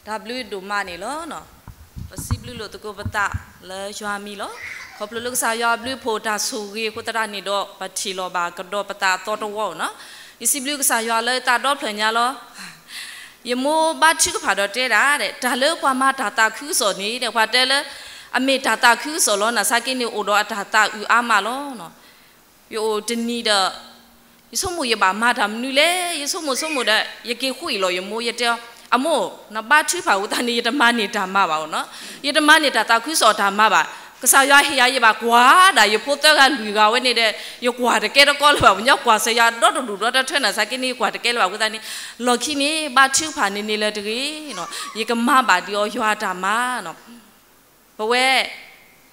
တၢ်ဘျုးဒိၣ်မးန့ၣ်လီၤ. ပစံးဘျုးလိာ်သကိးပသးလၢယွၤအမံၤလီၤ. ခီဖျိလၢကစၢ်ယွၤအဘျုးအဖှိၣ်တၢ်ဆိၣ်ဂ့ၤအဃိသတးန့ၣ်ဒီး ပထံၣ်လိာ်ဘၣ်ကဒီးပသးအသီတဝီန့ၣ်လီၤ. ယစံးဘျုးကစၢ်ယွၤလၢတၢ်ဒီဖျၢၣ်ညါလီၤ. ယမိၢ်ဘါထုကဖၣ်ဒီးတဲဒၣ်, တၢ်လၢပှၤမၤတၢ်သးခုကစီၣ်န့ၣ် ပှၤတဲလၢ အမ့ၢ်တၢ်သးခုကစီၣ်လီၤ. နာ်သက့န့ၣ် အိၣ်ဒီးအတၢ်သးအုးအါမးလီၤ. ယအိၣ်တနံၤဒီး ယဆိကမိၣ်ယဘၣ်မၤတၢ်မနုၤလဲၣ်, ယဆိကမိၣ်ဆိကမိၣ်ဒီး ယက့ၤဃုအံၤလီၤယမိၢ်, ယတဲအီၤ, အမိၢ်, နဘါထုကဖၣ်အဃိသတးန့ၣ် ယတမၤန့ၢ်တၢ်မၤဘၣ်လီၤ. ယတမၤန့ၢ်တၢ်သးခုကစီၣ်တၢ်မၤဘၣ်. ကစၢ်ယွၤဟ့ၣ်ယၤ ယဘၣ်ကွၢ်ဒၣ်ယဖိသၢဂၤလွံၢ်ဂၤဝဲန့ၣ်ဒီး ယကွၢ်တကဲတကီလၢၤဘၣ်, ပှၤညီကွၢ်စၢၤယၤဒီတဒူၣ်ဒီတထၢ နာ်သက့န့ၣ် ယကွၢ်တကဲလၢၤဘၣ်အဃိသတးန့ၣ် လီၢ်ခံန့ၣ် ဘါထုကဖၣ်န့ၣ်န့ၣ်လၢတဂ့ၤ, ယကမၤဘၣ်ဒံးအီၤယွၤအတၢ်မၤ ပဝဲ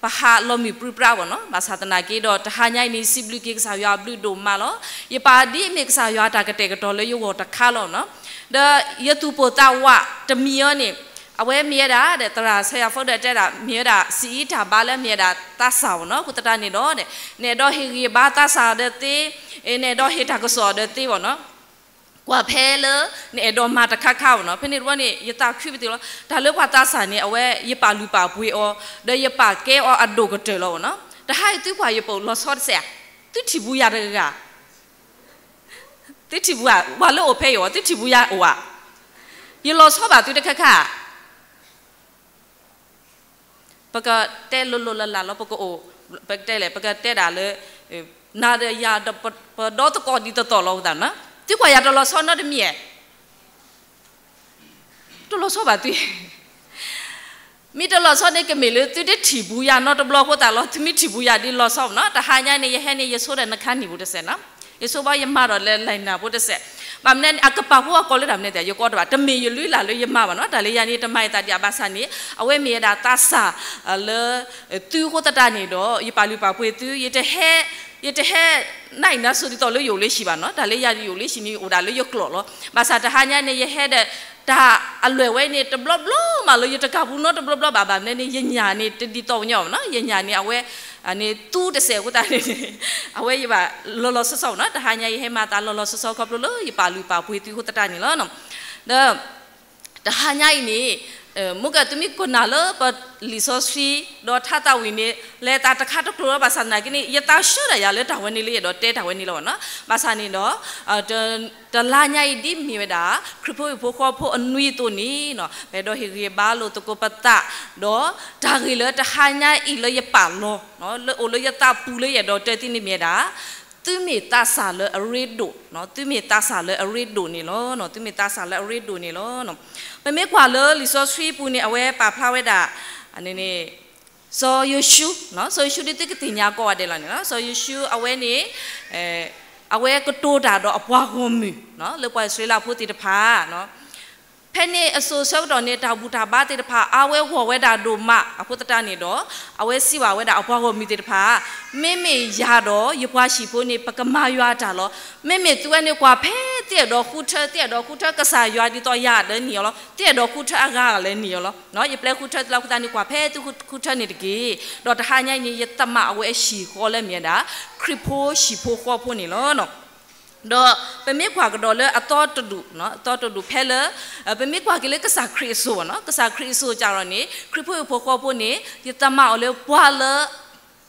ပဟးလီၤမုၢ်ပြံပြါဘၣ်နီၤ, ဘၣ်ဆၣ်သနာ်က့ဒီး တဟါညါအံၤန့ၣ် စံးဘျုးက့ၤကစၢ်ယွၤအဘျုးဒိၣ်မးလီၤ. ယပာ်ဒ်အမ့ၢ်ကစၢ်ယွၤတၢ်ကတဲာ်ကတီၤလၢယဂီၢ်တခါလီၤနီၤ. ဒီးယသူၣ်ပိၢ်သးဝးတမံၤအံၤန့ၣ် အဝဲမ့ၢ်ဝဲဒၣ်ဒီး သရၣ်ဆၢယၤဖိဒီးတဲဒၣ် မ့ၢ်ဝဲဒၣ် စံးအံတၢ်ဘါလၢမ့ၢ်ဝဲဒၣ်သးစၢ်ဘၣ်နီၤ, အဃိသတးန့ၣ်ဒီး နအဲၣ်ဒိးဟ့ၣ်ဂံၢ်ဘါသးစၢ်ဒီးသ့, နအဲၣ်ဒိးဟ့ၣ်တၢ်ကစီၣ်ဒီးသ့ဘၣ်နီၤ ကွၢ်ဖဲလၢ နအဲၣ်ဒိးမၤတခါခါဘၣ်နီၤ, ဖဲန့ၣ်တဘျီန့ၣ် ယသးခုပသ့ၣ်လီၤ. တၢ်လၢပှၤသးစၢ်န့ၣ် အဝဲယပာ်လုၢ်ပာ်ပှ့ၤအီၤ, ဒီးယပာ်ကဲအီၤအဒိၣ်ကတၢၢ်လီၤဘၣ်နီၤ. တဟါအံၤသုကွၢ်ယပူၤလီၤဆီတစဲးဧါ, သုထံၣ်ဘူးယၤတဂၤဂၤ, သုထံၣ်ဘူးယၤ, ပှၤလၢအိၣ်ဖဲအံၤအီၤ သုထံၣ်ဘူးယၤအိၣ်ဧါ, ယလီၤဆီဘၣ်သုတခါခါ ပကတဲလိၤလိၤလၢ်လၢ်လီၤ, ပကအိၣ်, ပကတဲလဲၣ်, ပကတဲဒၣ်လၢ နၤဒီးယၤဒီး ပဒီသကိးဒ်သိးသိးလီၤအဃိသတးနီၤ, သုကွၢ်ယၤတလီၤဆီနီတမံၤဧါ, တလီၤဆီဘၣ်သု, မ့ၢ်တလီၤဆီန့ၣ် ကမ့ၢ်လၢသုတထံၣ်ဘူးယၤနီတဘျီအဃိသတးလီၤ, သုမ့ၢ်ထံၣ်ဘူးယၤဒ်လီၤဆီဘၣ်နီၤ, တဟါညါန့ၣ် ယဟဲန့ၣ် ယဆိဒီးနခါနံၣ်ပူၤတစဲးနီၤ, ယဆိဘၣ်ယမၤဒီးလၢ လံာ်နၢ်ပူၤတစဲး, ဘၣ်မနုၤန့ၣ် အကပာ်ဖှိၣ်အကိးလၢတၢ်မနုၤသ့ၣ် ယကိးတဘၣ်, တမ့ၢ်ယလုၢ်လၢ်လၢယမၤဘၣ်နီၤ, တၢ်လၢယၤန့ၣ် တမၤယသးဒံးအဘၣ်ဆၣ်န့ၣ် အဝဲမ့ၢ်ဝဲဒၣ်သးစၢ်လၢ သုအဃိသတးန့ၣ်ဒီး ယပာ်လုၢ်ပာ်ပှ့ၤသု, ယတဟဲ ယတဟဲ နံၣ်နၤစိၤဒ်သိးလၢယအိၣ်လၢဟံၣ်ဘၣ်နီၤ, တၢ်လၢယၤယအိၣ်လၢဟံၣ်န့ၣ် အိၣ်ဒၣ်လၢယကျိာ်လီၤ. ဘၣ်ဆၣ်တဟါညါန့ၣ် ယဟဲဒီး တၢ်အလွဲၢ်ဝဲန့ၣ် တဘျီဘျီမးလၢယတကပူၤနီတဘျီဘျီဘၣ်, ဘၣ်မနုၤန့ၣ် ယညၣ်န့ၣ် တဒ်သိးပှၤညီဘၣ်နီၤ, ယညၣ်န့ၣ် အဝဲ န့ၣ်သူတစဲးအဃိသတးန့ၣ် အဝဲယဘၣ်လီၤလီၤဆီဆီဘၣ်နီၤ, တဟါညါယဟဲမၤသးလီၤလီၤဆီဆီခီဖျိလၢယပာ်လုၢ်ပာ်ပှ့ၤသုအဃိသတးန့ၣ်လီၤ. ဒီး တဟါညါအံၤန့ၣ် မ့ၢ်ကဲသုမ့ၢ်ကနၣ်လၢပလံာ်စီဆှံ ဒီးထါသးဝံၣ်န့ၣ် လဲၤသးတခါတကျိၤလီၤ, ဘၣ်ဆၣ်သနာ်က့န့ၣ် ယသးဆၢဒၣ်ယၤလၢတၢ်ဝဲန့ၣ်လၢယအဲၣ်ဒိးတဲတၢ်ဝဲန့ၣ်လီၤနီၤ, ဘၣ်ဆၣ်န့ၣ်ဒီး တလါညါအံၤဒ်မ့ၢ်ဝဲဒၣ် ခရံာ်ဖိဟံၣ်ဖိဃီဖိအနွံအသိးန့ၣ်နီၤ, ပအဲၣ်ဒိးဟ့ၣ်ဂံၢ်ဘါလိာ်သကိးပသး, ဒီးတၢ်ဂ့ၢ်လၢတဟါညါအံၤလၢယပာ်လီၤ လၢအိၣ်လၢယသးပူၤလၢယအဲၣ်ဒိးတဲသုန့ၣ်မ့ၢ်ဝဲဒၣ် သုမ့ၢ်သးစၢ်လၢအရ့ဒိၣ်, သုမ့ၢ်သးစၢ်လၢအရ့ဒိၣ်န့ၣ်လီၤ, သုမ့ၢ်သးစၢ်လၢအရ့ဒိၣ်န့ၣ်လီၤ. ပမ့ၢ်ကွၢ်လၢလံာ်စီဆှံပူၤန့ၣ် အဝဲပာ်ဖျါဝဲဒၣ် န့ၣ် စီၤယိၤၡူ, စီၤယိၤၡူဒ်သုကသ့ၣ်ညါကိးဂၤဒဲးလီၤန့ၣ်, စီၤယိၤၡူအဝဲန့ၣ် အဝဲကတိၤတၢ်ဒီးအပှၤဂီၢ်မုၢ် လၢပှၤအံၣ်စရ့လးဖိသ့ၣ်တဖၣ် ဖဲန့ၣ်အစိၤဆၢကတီၢ်န့ၣ် တၢ်ဘူၣ်တၢ်ဘါသ့ၣ်တဖၣ် အါဝဲဂီၢ်ဝဲဒၣ်ဒိၣ်မးအဃိသတးန့ၣ်ဒီး အဝဲစံးဘၣ်ဝဲဒၣ်အပှၤဂီၢ်မုၢ်သ့ၣ်တဖၣ်, မ့မ့ၢ်ယၤဒီးယပှၤဟံၣ်ဖိန့ၣ် ပကမၤယွၤအတၢ်လီၤ. မ့မ့ၢ်သုဝဲန့ၣ် ကွၢ်ဖဲသုအဲၣ်ဒိးဃုထၢ, သုအဲၣ်ဒိးဃုထၢကစၢ်ယွၤဒ်သိးယၤလၢနံၤအီၤလီၤ, သုအဲၣ်ဒိးဃုထၢအဂၤလၢနံၤအီၤလီၤ. ယပျဲဃုထၢသုလီၤအဃိသတးန့ၣ် ကွၢ်ဖဲသုဃုထၢန့ၣ်တက့ၢ်. ဒီးတဟါညါအံၤန့ၣ် ယသမၣ်အဝဲအဟံၣ်ဃီလၢမ့ၢ်ဝဲဒၣ် ခရံာ်ဖိဟံၣ်ဖိဃီဖိန့ၣ်လီၤ. ဒီးပမ့ၢ်ကွၢ်ကဒီးလၢအသီတဒူၣ်, အသီတဒူၣ်ဖဲလၢ ပမ့ၢ်ကွၢ်က့ၤလၢကစၢ်ခရံာ်အစိၤဘၣ်နီၤ, ကစၢ်ခရံာ်အစိၤကဒီးန့ၣ် ခရံာ်ဖိဟံၣ်ဖိဃီဖိန့ၣ် ယသမၣ်အီၤလၢပှၤလၢ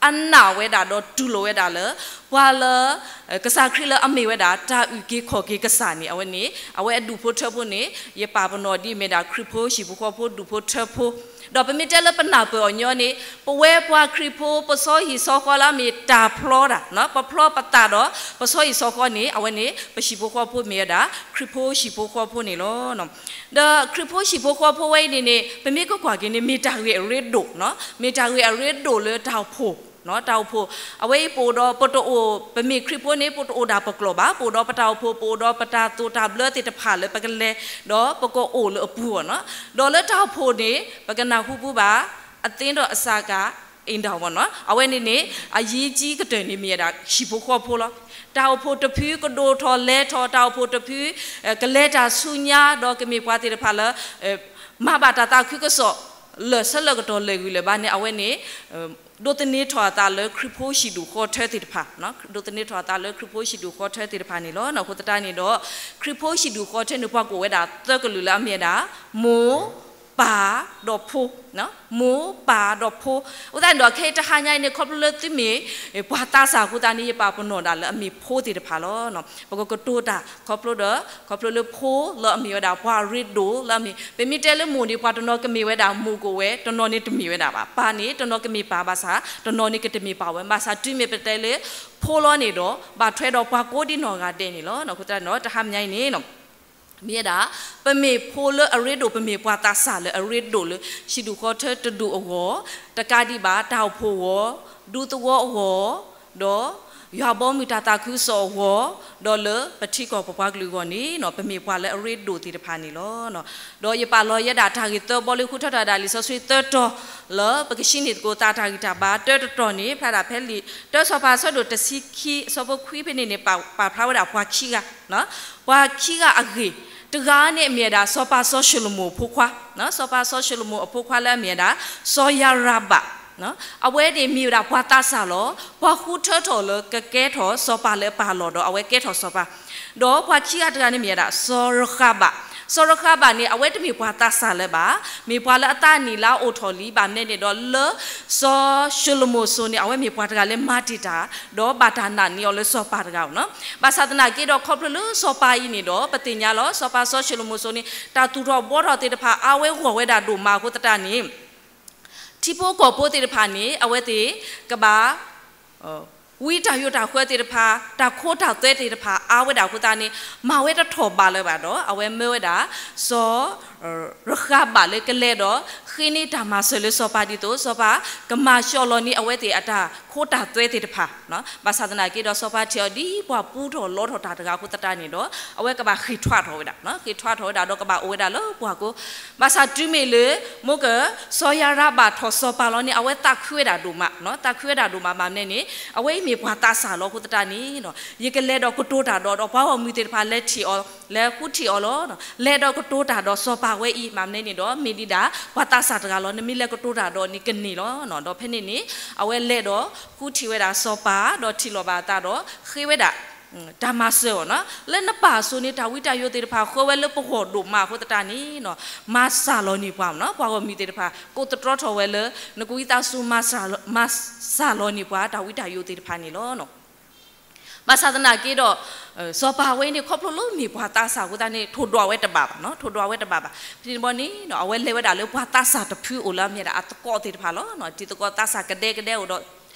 အနာ်ဝဲဒၣ်ဒီးတူၢ်လိာ်ဝဲဒၣ်လၢ ပှၤလၢ ကစၢ်ခရံာ်လၢအမ့ၢ်ဝဲဒၣ် တၢ်အုၣ်က့ၤခီၣ်က့ၤကစၢ်န့ၣ် အဝဲန့ၣ် အဝဲအဒူၣ်ဖိထၢဖိန့ၣ် ယပာ်ပနီၣ်ဒ်အမ့ၢ်ဒၣ် ခရံာ်ဖိဟံၣ်ဖိဃီဖိဒူၣ်ဖိထၢဖိ, ဒီးပမ့ၢ်တဲလၢပနၢ်ပၢၢ်အီၤညီန့ၣ် ပဝဲပှၤခရံာ်ဖိ ပဆီဟံၣ်ဆီဃီလၢအမ့ၢ်တၢ်ဖျီတၢ်, ပဖျီပသးဒီး ပဆီဟံၣ်ဆီဃီန့ၣ် အဝဲန့ၣ် ပဟံၣ်ဖိဃီဖိမ့ၢ်ဝဲဒၣ် ခရံာ်ဖိဟံၣ်ဖိဃီဖိန့ၣ်လီၤ. ဒီးခရံာ်ဖိဟံၣ်ဖိဃီဖိဝဲအံၤန့ၣ်န့ၣ် ပမ့ၢ်ကကွၢ်က့ၤန့ၣ် မ့ၢ်တၢ်ဂ့ၢ်အရ့ဒိၣ်, မ့ၢ်တၢ်ဂ့ၢ်အရ့ဒိၣ်လၢတၢ်အိၣ်ဖှိၣ်, တၢ်အိၣ်ဖှိၣ် အဝဲအံၤပအိၣ်ဒီး ပတအိၣ် ပမ့ၢ်ခရံာ်ဖိန့ၣ် ပတအိၣ်ဒၣ်ပကျိာ်ဘၣ်, ပအိၣ်ဒီးပတၢ်အိၣ်ဖှိၣ် ပအိၣ်ဒီးပတၢ်သိၣ်တၢ်ဘျၢသ့ၣ်တဖၣ်လၢပကလဲၤ ဒီးပကအိၣ်လၢအပူၤဘၣ်နီၤ. ဒီးလၢတၢ်အိၣ်ဖှိၣ်န့ၣ် ပကနၢ်ဟူပူၤဘၣ် အသ့ဒီးအစၢ်က အ့ၣ်ဒၣ်ဝဲနီၤ, အဝဲန့ၣ်န့ၣ် အရေးကြီးကတၢၢ်န့ၣ်မ့ၢ်ဝဲဒၣ် ဟံၣ်ဖိဃီဖိလီၤ. တၢ်အိၣ်ဖှိၣ်တဖု ကဒိၣ်ထီၣ်လဲၤထီၣ် တၢ်အိၣ်ဖှိၣ်တဖု ကလဲၤတၢ်ဆူညါ ဒီးကမ့ၢ်ပှၤသ့ၣ်တဖၣ်လၢ မၤဘၣ်တၢ်သးခုကစီၣ် လၢာ်ဆၢလၢာ်ကတီၢ်လၢာ်ဂုၢ်လၢာ်ဘါန့ၣ် အဝဲန့ၣ် ဒိးသန့ၤထီၣ်အသးလၢခရံာ်ဖိဟံၣ်ဒူၣ်ဃီထၢသ့ၣ်တဖၣ်, ဒိးသန့ၤထီၣ်အသးလၢခရံာ်ဖိဟံၣ်ဒူၣ်ဃီထၢသ့ၣ်တဖၣ်န့ၣ်လီၤ. အဃိသတးန့ၣ်ဒီး ခရံာ်ဖိဟံၣ်ဒူၣ်ဃီထၢန့ၣ် ပှၤကအိၣ်ဝဲဒၣ်သၢကလုာ်လၢအမ့ၢ်ဝဲဒၣ် မိၢ် ပၢ်ဒီးဖိ, မိၢ်ပၢ်ဒီးဖိ, အဃိသတးန့ၣ်ဒီး ခဲအံၤတဟါညါအံၤန့ၣ် ခီဖျိလၢသုမ့ၢ် ပှၤသးစၢ်အဃိသတးန့ၣ် ယပာ်ပနီၣ်ဒၣ်လၢအမ့ၢ်ဖိသ့ၣ်တဖၣ်လီၤ. ပကကတိၤတၢ် ခီဖျိဒီး ခီဖျိလၢဖိလၢအမ့ၢ်ဝဲဒၣ် ပှၤအရ့ဒိၣ်လၢအမ့ၢ် ပမ့ၢ်တဲလၢမိၢ်န့ၣ် ပှၤတနီၤကမ့ၢ်ဝဲဒၣ်မိၢ်ကအိၣ်ဝဲ တနီၤန့ၣ်တမ့ၢ်ဝဲဒၣ်ဘၣ်. ပၢ်န့ၣ် တနီၤကမ့ၢ်ပၢ်ဘၣ်ဆၣ် တနီၤန့ၣ်ကတမ့ၢ်ပၢ်ဝဲ ဘၣ်ဆၣ်တုၤမ့ၢ်ပတဲလၢ ဖိလီၤန့ၣ်ဒီး ဘၣ်ထွဲဒီးပှၤကိးဒံနီၢ်ဂၤဒဲးန့ၣ်လီၤ. အဃိသတးန့ၣ်ဒီး တဟါမညါအံၤန့ၣ် မ့ၢ်ဝဲဒၣ် ပမ့ၢ်ဖိလၢအရ့ဒိၣ် ပမ့ၢ်ပှၤသးစၢ်လၢအရ့ဒိၣ်လၢ ဟံၣ်ဒူၣ်ဃီထၢတဒူၣ်အဂီၢ်, တကးဒံးဘၣ် တၢ်အိၣ်ဖှိၣ်အဂီၢ်, ဒူသဝီအဂီၢ်, ဒီးယွၤဘီမုၢ်တၢ်သးခုကစီၣ်အဂီၢ်, ဒီးလၢပထံကီၢ်ပပှၤကလုာ်အဂီၢ်န့ၣ် ပမ့ၢ်ပှၤလၢအရ့ဒိၣ်သ့ၣ်တဖၣ်န့ၣ်လီၤ. ဒီးယပာ်လီၤယဲဒၣ်တၢ်ဂ့ၢ်သၢဘီလၢဃုထၢထီၣ်ဝဲဒၣ်လံာ်စီဆှံသၢတီၤ လၢပကဟံးန့ၢ်သကိးသးတၢ်ဂံၢ်တၢ်ဘါ တၢတတီၤန့ၣ် ဖျါဒၣ်ဖဲလံာ် တၢစီၤပၤအဆၢဒိၣ်တဆံခံ အဆၢဖိခွံဖဲန့ၣ်န့ၣ် ပာ်ဖျါဝဲဒၣ်ပှၤခံဂၤ ပှၤခံဂၤအဂ့ၢ်, တဂၤန့ၣ်အမ့ၢ်ဝဲဒၣ် စီၤပၤစီၤၡလိၤမိၤအဖိခွါ, စီၤပၤစီၤၡလိၤမိၤအဖိခွါလၢအမ့ၢ်ဝဲဒၣ် စီၤယၤရဘၣ်, အဝဲန့ၣ်မ့ၢ်ဝဲဒၣ်ပှၤသးစၢ်လီၤ. ပှၤဃုထၢထီၣ်လၢကကဲထီၣ်စီၤပၤလၢအပၢ်လီၢ်ဒီး အဝဲကဲထီၣ်စီၤပၤ, ဒီးပှၤခံဂၤတဂၤန့ၣ်မ့ၢ်ဝဲဒၣ် စီၤရဃးဘၣ်, စီၤရဃးဘၣ်န့ၣ် အဝဲတမ့ၢ်ပှၤသးစၢ်လၢၤဘၣ်, မ့ၢ်ပှၤလၢအသးနံၣ်လၢအအိၣ်ထီၣ်လံ ဘၣ်မနုၤန့ၣ်ဒီး လၢစီၤၡလိၤမိၤစိၤန့ၣ် အဝဲမ့ၢ်ပှၤတဂၤလၢမၤတံာ်တာ် ဒီးဘၣ်တၢ်နာ်န့ၢ်အီၤလၢစီၤပၤတဂၤဧိၤန့ၣ်, ဘၣ်ဆၣ်သနာ်က့ဒီး ခီဖျိလၢစီၤပၤအံၤန့ၣ်ဒီး ပသ့ၣ်ညါလီၤ စီၤပၤစီၤၡလိၤမိၤစိၤန့ၣ် တၢ်သူၣ်ထီၣ်ဘှီထီၣ်သ့ၣ်တဖၣ်အါဝဲဂီၢ်ဝဲဒၣ်ဒိၣ်မးအဃိသတးန့ၣ် ထံဖိကီၢ်ဖိသ့ၣ်တဖၣ်န့ၣ် အဝဲသ့ၣ်ကဘၣ် ဝံတၢ်ယိးတၢ်ဃၢသ့ၣ်တဖၣ် တၢ်ခိတၢ်သွဲသ့ၣ်တဖၣ်အါဝဲဒၣ်အဃိသတးန့ၣ် မၤဝဲတထီၣ်ဘးလၢၤဘၣ်ဒီး အဝဲမၢဝဲဒၣ် စီၤရဃးဘၣ်လၢကလဲၤဒီး ဃ့န့ၢ်တၢ်မၤစၢၤလၢစီၤပၤဒ်သိး စီၤပၤကမၤစှၤလီၤန့ၢ်အဝဲသ့ၣ်အတၢ်ခိတၢ်သွဲသ့ၣ်တဖၣ်, ဘၣ်ဆၣ်သနာ်က့ဒီး စီၤပၤထံၣ်အီၤဒ်ပှၤပူထီၣ်လီထီၣ်တၢ်တဂၤအဃိသတးန့ၣ်ဒီး အဝဲကဘၣ်ဃ့ၢ်ထွါထီၣ်ဝဲဒၣ်, ဃ့ၢ်ထွါထီၣ်ဝဲဒၣ်ဒီးကဘၣ်အိၣ်ဝဲဒၣ်လၢပှၢ်ကိ, ဘၣ်ဆၣ်တုၤမ့ၢ်လၢ မ့ၢ်က စီၤယၤရဘၣ်ထီၣ်စီၤပၤလီၤန့ၣ် အဝဲသးခုဝဲဒၣ်ဒိၣ်မး, သးခုဝဲဒၣ်ဒိၣ်မး ဘၣ်မနုၤန့ၣ် အဝဲအံၤမ့ၢ်ပှၤသးစၢ်လီၤအဃိသတးန့ၣ် ယကလဲၤဒီးကတိၤတၢ်ဒီး ဒီးပှၤဂီၢ်မုၢ်သ့ၣ်တဖၣ်လဲၤထံၣ်အီၤ လဲၤဃုထံၣ်အီၤလီၤ. လဲၤဒီးကတိၤတၢ်ဒီးစီၤပၤဝဲအံၤ ဘၣ်မနုၤန့ၣ်ဒီး မ့ၢ်ဒံးဒၣ် ပှၤသးစၢ်တဂၤလီၤ နမ့ၢ်လဲၤကတိၤတၢ်ဒီးန့ၣ်ကန့ၢ်လီၤ. ဒီးဖဲန့ၣ်န့ၣ် အဝဲလဲၤဒီးဃုထံၣ်ဝဲဒၣ်စီၤပၤ ဒီးထံၣ်လိာ်ဘၣ်အသးဒီး ဃ့ဝဲဒၣ် တၢ်မၤစၢၤအီၤန့ၣ် လၢနပၢ်အစိၤန့ၣ် တၢ်ဝံတၢ်ယိးသ့ၣ်တဖၣ် ဃၢဝဲလၢပဂီၢ်ဒိၣ်မးအဃိသတးန့ၣ် မၤစၢ်လီၤန့ၢ်ပှၤန့ၣ် ပှၤဂီၢ်မုၢ်သ့ၣ်တဖၣ် ကိးသတြီထီၣ်ဝဲလၢ နကဝံသးစူၤ မၤစၢ်လီၤန့ၢ်ပှၤ တၢ်ဝံတၢ်ယိးသ့ၣ်တဖၣ်န့ၣ်လီၤ. ဘၣ်ဆၣ်သနာ်က့ဒီး စီၤပၤဝဲအံၤန့ၣ် ခီဖျိလၢမ့ၢ်ပှၤသးစၢ်အဃိသတးန့ၣ် ထိၣ်ဒွးဝဲတဘၣ်ဘၣ်, ထိၣ်ဒွးဝဲတဘၣ်ဘၣ်. ဖဲန့ၣ်တဘျီန့ၣ် အဝဲလဲၤဝဲဒၣ်လၢပှၤသးစၢ်တဖုအိၣ်လၢအမ့ၢ်ဝဲဒၣ်အသကိးသ့ၣ်တဖၣ်လီၤ. တံၤသကိးသးစၢ်ကဒဲကဒဲအိၣ်ဒီး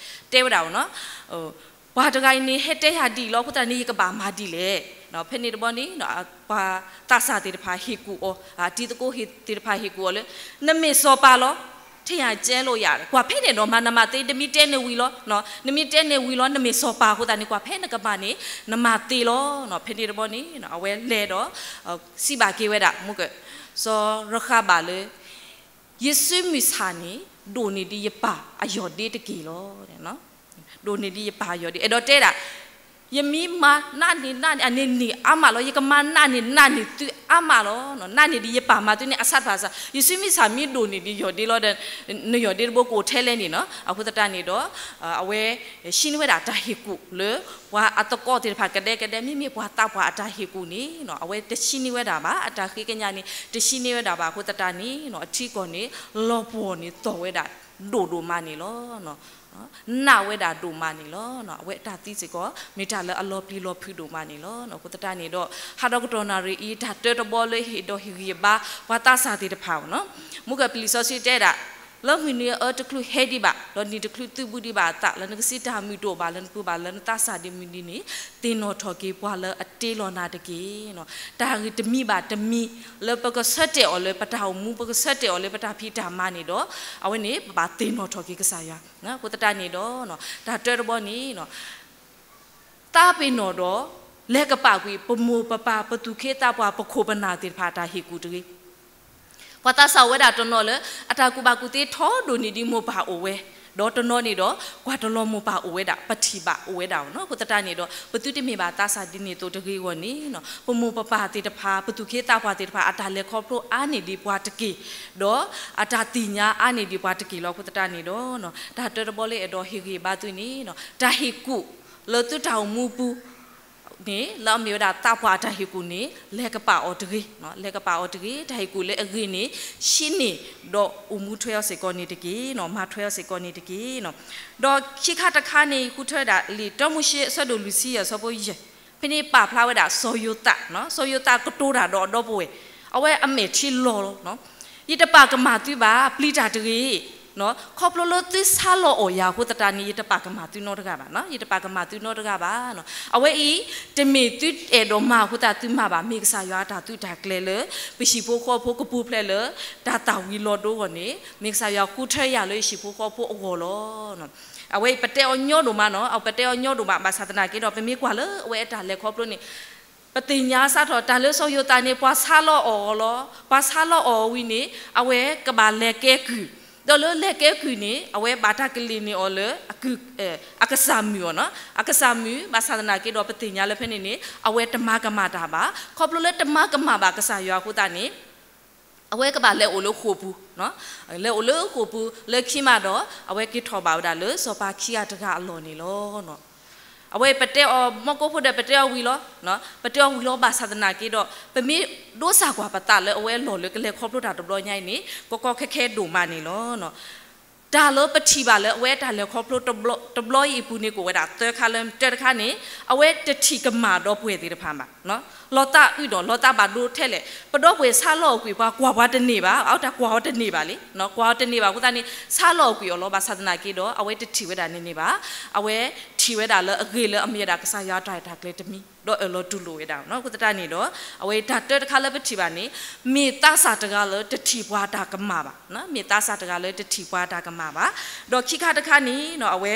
တဲဝဲဒၣ်အီၤန့ၣ် ပှၤတဂၤအံၤန့ၣ် ဟဲတဲယၤဒ်အံၤလီၤအဃိသတးန့ၣ် ယကဘၣ်မၤဒ်လဲၣ်. ဖဲန့ၣ်တဘျီန့ၣ် ပှၤသးစၢ်သ့ၣ်တဖၣ်ဟ့ၣ်ကူၣ်အီၤ, တံၤသကိးသ့ၣ်တဖၣ်ဟ့ၣ်ကူၣ်အီၤလၢ နမ့ၢ်စီၤပၤလီၤ, ထံၣ်ယၤကဲလိာ်ယၤ, ကွၢ်ဖဲန့ၣ်ဒီးမၤနမၤသ့ နမ့ၢ်တဲန့ၢ်ဝံၤလီၤ, နမ့ၢ်တဲန့ၢ်ဝံၤလီၤ နမ့ၢ်စီၤပၤအဃိသတးန့ၣ် ကွၢ်ဖဲနကမၤန့ၣ် နမၤသ့လီၤ. ဖဲန့ၣ်တဘျီန့ၣ် အဝဲလဲၤဒီး စံးဘၣ်က့ၤဝဲဒၣ် မ့ၢ်က စီၤရဃးဘၣ်လၢ ယစုမုၢ်ဆၣ်န့ၣ် ဒိၣ်န့ၢ်ဒံးယပၢ်အယီၢ်ဒ့တက့ၢ်လီၤ. ဒိၣ်န့ၢ်ဒံးယပၢ်အယီၢ်ဒ့ အဲၣ်ဒိးတဲဒၣ် ယမ့ၢ်မၤနးန့ၢ်နးန့ၢ်အန့ၣ်န့ၢ်အါမးလီၤ, ယကမၤနးန့ၢ်နးန့ၢ်သုအါမးလီၤ. နးန့ၢ်ဒံးယပၢ်မၤသုန့ၣ် အဆၣ်တဖၣ်စၢ် ယစုမုၢ်ဆၣ်မ့ၢ်ဒိၣ်န့ၢ်ဒံးယီၢ်ဒ့လီၤဒီး နယီၢ်ဒ့တဘိကအိၣ်ထဲလဲၣ်န့ၣ်နီၤ. အဃိသတးန့ၣ်ဒီး အဝဲ ဟံးန့ၢ်ဝဲဒၣ်တၢ်ဟ့ၣ်ကူၣ်လၢ ပှၤအသကိးသ့ၣ်တဖၣ်ကဒဲကဒဲ မ့မ့ၢ်ပှၤသးပှၢ်အတၢ်ဟ့ၣ်ကူၣ်န့ၣ် အဝဲတဟံးန့ၢ်ဝဲဒၣ်ဘၣ်, အတၢ်ဃ့ကညးန့ၣ် တဟံးန့ၢ်ဝဲဒၣ်ဘၣ်အဃိသတးန့ၣ် အထံကီၢ်န့ၣ် လီၤပှီၢ်န့ၣ်သီၣ်ဝဲဒၣ်ဒိၣ်ဒိၣ်မးန့ၣ်လီၤ. နာ်ဝဲဒၣ်ဒိၣ်မးန့ၣ်လီၤ. အဝဲအတၢ်သံစ့ၢ်ကီး မ့ၢ်တၢ်လၢအလီၤပျံၤလီၤဖုးဒိၣ်မးန့ၣ်လီၤ. အဃိသတးန့ၣ်ဒီး ဟးဒီးကတီၢ်နၣ်ရံၣ်အံၤ တၢ်တၢတဘီလၢဟ့ၣ်ဒီးဟ့ၣ်ဂံၢ်ဟ့ၣ်ဘါ ပှၤသးစၢ်သ့ၣ်တဖၣ်နီၤ. မ့ၢ်ကပလံာ်စီဆှံတဲဒၣ် လၢမုၢ်နံၤအအၢတချုးဟဲဒံးဘၣ်, ဒီးနံၣ်တချုးသုးဘူးဒံးဘၣ်အသး, လၢနကစံးတၢ်မုာ်တအိၣ်ဘၣ်, လၢနပၢၤဘၣ်, လၢနသးစၢ်ဒံးမုၢ်နံၤန့ၣ် သ့ၣ်နီၣ်ထီၣ်က့ၤပှၤလၢအတ့လီၤနၤတက့ၢ်. တၢ်ဂ့ၢ်တမံၤဘၣ်တမံၤ လၢပကဆၢတဲာ်အီၤလၢပတၢ်အိၣ်မူ, ပကဆၢတဲာ်အီၤလၢပတၢ်ဖံးတၢ်မၤန့ၣ်ဒီး အဝဲန့ၣ် ပဘၣ်သ့ၣ်နီၣ်ထီၣ်က့ၤကစၢ်ယွၤ. အဃိသတးန့ၣ်ဒီး တၢ်တၢတဘီန့ၣ် သးပ့ၤနီၣ်ဒီး လဲၤကပာ်ကွံာ် ပမိၢ်ပပၢ် ပသူၣ်က့သးပှၢ် ပခိၣ်ပနၢ်သ့ၣ်တဖၣ်အတၢ်ဟ့ၣ်ကူၣ်တဂ့ၤ. ပှၤသးစၢ်အိၣ်ဝဲဒၣ်တနီၤလၢ အတၢ်ကူၣ်ဘၣ်ကူၣ်သ့ထီဒိၣ်န့ၢ်ဒံးမိၢ်ပၢ်အိၣ်ဝဲ, ဒီးတနီၤန့ၣ်ဒီး ကွၢ်တလီၤမိၢ်ပၢ်အိၣ်ဝဲဒၣ်, ပထံၣ်ဘၣ်အိၣ်ဝဲဒၣ်အီၤနီၤ. အဃိသတးန့ၣ်ဒီး ပသုတမ့ၢ်ဘၣ်သးစၢ်ဒ်န့ၣ်အသိးတဂ့ၤအဂီၢ်န့ၣ် ပမိၢ်ပပၢ်သ့ၣ်တဖၣ် ပသူၣ်က့သးပှၢ်သ့ၣ်တဖၣ် အတၢ်လဲၤခီဖျိအါန့ၢ်ဒံးပှၤတက့ၢ်, ဒီးအတၢ်သ့ၣ်ညါအါန့ၢ်ဒံးပှၤတက့ၢ်လီၤ. အဃိသတးန့ၣ်ဒီး တၢ်တၢတဘီလၢအဲၣ်ဒိးဟ့ၣ်ဂံၢ်ဘါသုန့ၣ် တၢ်ဟ့ၣ်ကူၣ်လၢသုတၢ်အိၣ်မူပူၤ န့ၣ် လၢအမ့ၢ်ဝဲဒၣ်သးပှၢ်အတၢ်ဟ့ၣ်ကူၣ်န့ၣ် လဲၤကပာ်အီၤတဂ့ၤ, လဲၤကပာ်အီၤတဂ့ၤ, တၢ်ဟ့ၣ်ကူၣ်လၢအဂ့ၤန့ၣ် ဆံးန့ၢ် ဒီးအိၣ်မူထွဲအီၤစ့ၢ်ကီးန့ၣ်တက့ၢ်, မၤထွဲအီၤစ့ၢ်ကီးန့ၣ်တက့ၢ်. ဒီးခံခါတခါန့ၣ် ဃုထၢဝဲဒၣ်လံာ်တၢမိၤၡ့အဆၢဒိၣ်လွံၢ်ဆံယဲၢ်အဆၢဖိယဲၢ်, ဖဲန့ၣ်ပာ်ဖျါဝဲဒၣ်စီၤယိၤသး, စီၤယိၤသးကတိၤတၢ်ဒီးအဒီပုၢ်ဝဲၢ်, အဝဲအမဲာ်ထံလီၤလီၤ ယတပာ်ကမၣ်သုဘၣ်, ပျံၤတၢ်တဂ့ၤ, ခီဖျိလၢသုဆါလီၤအီၣ်ယၤအဃိသတးန့ၣ် ယတပာ်ကမၣ်သုနီတဂၤဘၣ်, ယတပာ်ကမၣ်သုနီတဂၤဘၣ်. အဝဲအံၤ တမ့ၢ်သုအဲၣ်ဒိးမၤအဃိသတးသုမၤဘၣ်, မ့ၢ်ကစၢ်ယွၤအတၢ်သုးတၢ်ကျဲၤလၢ ပဟံၣ်ဖိဃီဖိကပူၤဖျဲးလၢ တၢ်သၣ်ဝံၤလီၤဒိအဂီၢ်န့ၣ် မ့ၢ်ကစၢ်ယွၤဃုထၢယၤလၢယဟံၣ်ဖိဃီဖိအဂီၢ်လီၤ. အဝဲအံၤပတဲအီၤညီဒိၣ်မးနီၤ, အပတဲအီၤညီဒိၣ်မး ဘၣ်ဆၣ်သနာ်က့ဒီး ပမ့ၢ်ကွၢ်လၢအဝဲအတၢ်လဲၤခီဖျိန့ၣ် ပသ့ၣ်ညါစးထီၣ် တၢ်လၢစီၤယိၤသးန့ၣ် ပှၤဆါလီၤအီၣ်အီၤလီၤ, ပှၤဆါလီၤအီၣ်အီၤဝံၤန့ၣ် အဝဲကဘၣ်လဲၤကဲကုၢ်, ဒီးလၢလဲၤကဲကုၢ်န့ၣ် အဝဲဘၣ်တၢ်ကလံၣ်န့ၢ်အီၤလၢ အကစၢ်မုၣ်အီၤနီၤ, အကစၢ်မုၣ် ဘၣ်ဆၣ်သနာ်က့ဒီး ပသ့ၣ်ညါလၢဖဲန့ၣ်န့ၣ် အဝဲတမၤကမၣ်တၢ်ဘၣ်, ခီဖျိလၢတမၤကမၣ်ဘၣ်ကစၢ်ယွၤအဃိသတးန့ၣ် အဝဲကဘၣ်လဲၤအိၣ်လၢဃိာ်ပူၤ, လဲၤအိၣ်လၢဃိာ်ပူၤ လၢခံမးဒီး အဝဲက့ၤထီၣ်ဘၣ်ဝဲဒၣ်လၢစီၤပၤခံဂၤတဂၤအလီၢ်န့ၣ်လီၤ. အဝဲပတဲအီၤ မီၢ်ကိၣ်ဖိဒီး ပတဲအီၤဝံၤလီၤ, ပတဲအီၤဝံၤလီၤ ဘၣ်ဆၣ်သနာ်က့ဒီး ပမ့ၢ်ဒိးစၢ်ကွၢ်ပသးလၢအဝဲအလီၢ်လၢကလဲၤခီဖျိတၢ်တဘျီညါအံၤန့ၣ် ကကီခဲခဲဒိၣ်မးန့ၣ်လီၤ. တၢ်လၢပထံၣ်ဘၣ်လၢအဝဲအတၢ်လဲၤခီဖျိတဘျီအံၤအပူၤန့ၣ် ကအိၣ်ဝဲဒၣ်သၢခါလၢ တၢတခါန့ၣ် အဝဲတထံၣ်ကမၣ်ဒီပုၢ်ဝဲၢ်သ့ၣ်တဖၣ်ဘၣ်, လီၤသးအုးဒီး လီၤသးဘၣ်ဒိထဲလဲၣ်, ပဒီပုၢ်ဝဲၢ်ဆါလီၤအီၣ်ကွံာ်ပှၤ ကွၢ်ပှၤတန့ၢ်ဘၣ်, အတၢ်ကွၢ်အီၤတန့ၢ်ဘၣ်လံ, ကွၢ်အီၤတန့ၢ်ဘၣ်အဃိသတးန့ၣ် ဆါလီၤအီၣ်ကွံာ်အီၤလီၤ. ဘၣ်ဆၣ်သနာ်က့ဒီး အဝဲတထံၣ်ဝဲဒၣ်န့ၣ်န့ၣ်ဘၣ်, အဝဲထံၣ်ဝဲဒၣ်လၢအဂ့ၤလၢအမ့ၢ်ဝဲဒၣ်ကစၢ်ယွၤအတၢ်ရဲၣ်တၢ်ကျဲၤတမံၤ ဒီးအၢၣ်လီၤတူၢ်လိာ်ဝဲဒၣ်နီၤ. အဃိသတးန့ၣ်ဒီး အဝဲတၢ်တၢတခါလၢပထံၣ်ဘၣ်န့ၣ် မ့ၢ်သးစၢ်တဂၤလၢတထံၣ်ပှၤအတၢ်ကမၣ်ဘၣ်, မ့ၢ်သးစၢ်တဂၤလၢတထံၣ်ပှၤအတၢ်ကမၣ်ဘၣ်. ဒီးခံခါတခါန့ၣ် အဝဲ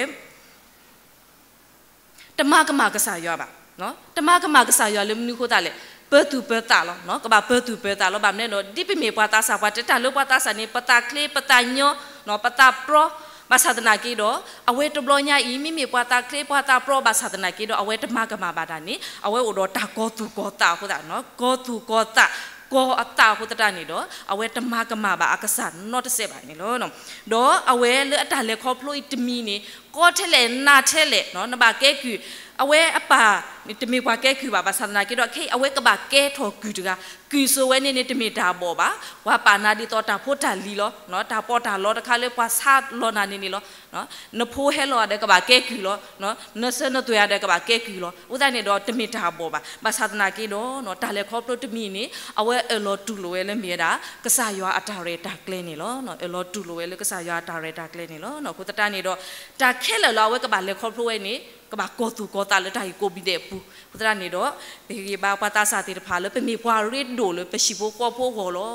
တမၤကမၣ်ကစၢ်ယွၤဘၣ်, တမၤကမၣ်ကစၢ်ယွၤလၢမနုၤအဃိသတးလဲၣ်, ပၢၤသူၣ်ပၢၤသးလီၤ, ကဘၣ်ပၢၤသူၣ်ပၢၤသးလီၤ. ဘၣ်မနုၤလဲၣ်ဒီး ဒ်ပမ့ၢ်ပှၤသးစၢ် ပှၤတဲတၢ်လၢပှၤသးစၢ်န့ၣ် ပသးချ့ ပသးညီ ပသးပြီ, ဘၣ်ဆၣ်သနာ်က့ဒီး အဝဲတဘျီညါအံၤ မ့မ့ၢ်ပှၤသးချ့ ပှၤသးပြီ ဘၣ်ဆၣ်သနာ်က့ဒီး အဝဲတမၤကမၣ်ဘၣ်တၢ်န့ၣ် အဝဲအိၣ်ဒီးတၢ်ကီၤသူၣ်ကီၤသးအဃိသတး, ကီၤသူၣ်ကီၤသး ကီၤအသးအဃိသတးန့ၣ်ဒီး အဝဲတမၤကမၣ်ဘၣ်အကစၢ်နီတစဲးဘၣ်န့ၣ်လီၤ. ဒီးအဝဲလၢအတၢ်လဲၤခီဖျိအံၤတမံၤန့ၣ် ကီထဲလဲၣ်နးထဲလဲၣ် နဘၣ်ကဲကုၢ်, အဝဲအပၢ်တမ့ၢ်ပှၤကဲကုၢ်ဘၣ်, ဘၣ်ဆၣ်သနာ်က့ဒီး ခဲအံၤအဝဲကဘၣ်ကဲထီၣ်ကုၢ်တဂၤ, ကုၢ်စိဝဲန့ၣ်န့ၣ် တမ့ၢ်တၢ်ဘီၣ်ဘၣ်, ပှၤပာ်နၤဒ်သိးတၢ်ဖိတၢ်လံၤလီၤ, တၢ်ပီးတၢ်လီတခါလၢပှၤဆါလီၤနၤန့ၣ်န့ၣ်လီၤ. နဖိဟဲလီၤဒီးကဘၣ်ကဲကုၢ်လီၤ, နစၢၤနသွဲၣ်ဒီးကဘၣ်ကဲကုၢ်လီၤ. အဃိသတးန့ၣ်ဒီး တမ့ၢ်တၢ်ဘီၣ်ဘၣ်, ဘၣ်ဆၣ်သနာ်က့ဒီး တၢ်လဲၤခီဖျိတမံၤန့ၣ် အဝဲအၢၣ်လီၤတူၢ်လိာ်ဝဲလၢမ့ၢ်ဝဲဒၣ် ကစၢ်ယွၤအတၢ်ရဲၣ်တၢ်ကျဲၤန့ၣ်လီၤ. အၢၣ်လီၤတူၢ်လိာ်ဝဲလၢကစၢ်ယွၤအတၢ်ရဲၣ်တၢ်ကျဲၤန့ၣ်လီၤ. အဃိသတးန့ၣ်ဒီး တၢ်ခဲလၢာ်လၢအဝဲကဘၣ်လဲၤခီဖျိဝဲန့ၣ် ကဘၣ်ကီၤသူၣ်ကီၤသးလၢတၢ်ဂ့ၢ်ကိးမံၤဒဲးအပူၤ, အဃိသတးန့ၣ်ဒီး ပဟ့ၣ်ဂံၢ်ဘါပှၤသးစၢ်သ့ၣ်တဖၣ်လၢ ပမ့ၢ်ပှၤရ့ဒိၣ်လၢပဟံၣ်ဖိဃီဖိအဂီၢ်လီၤ.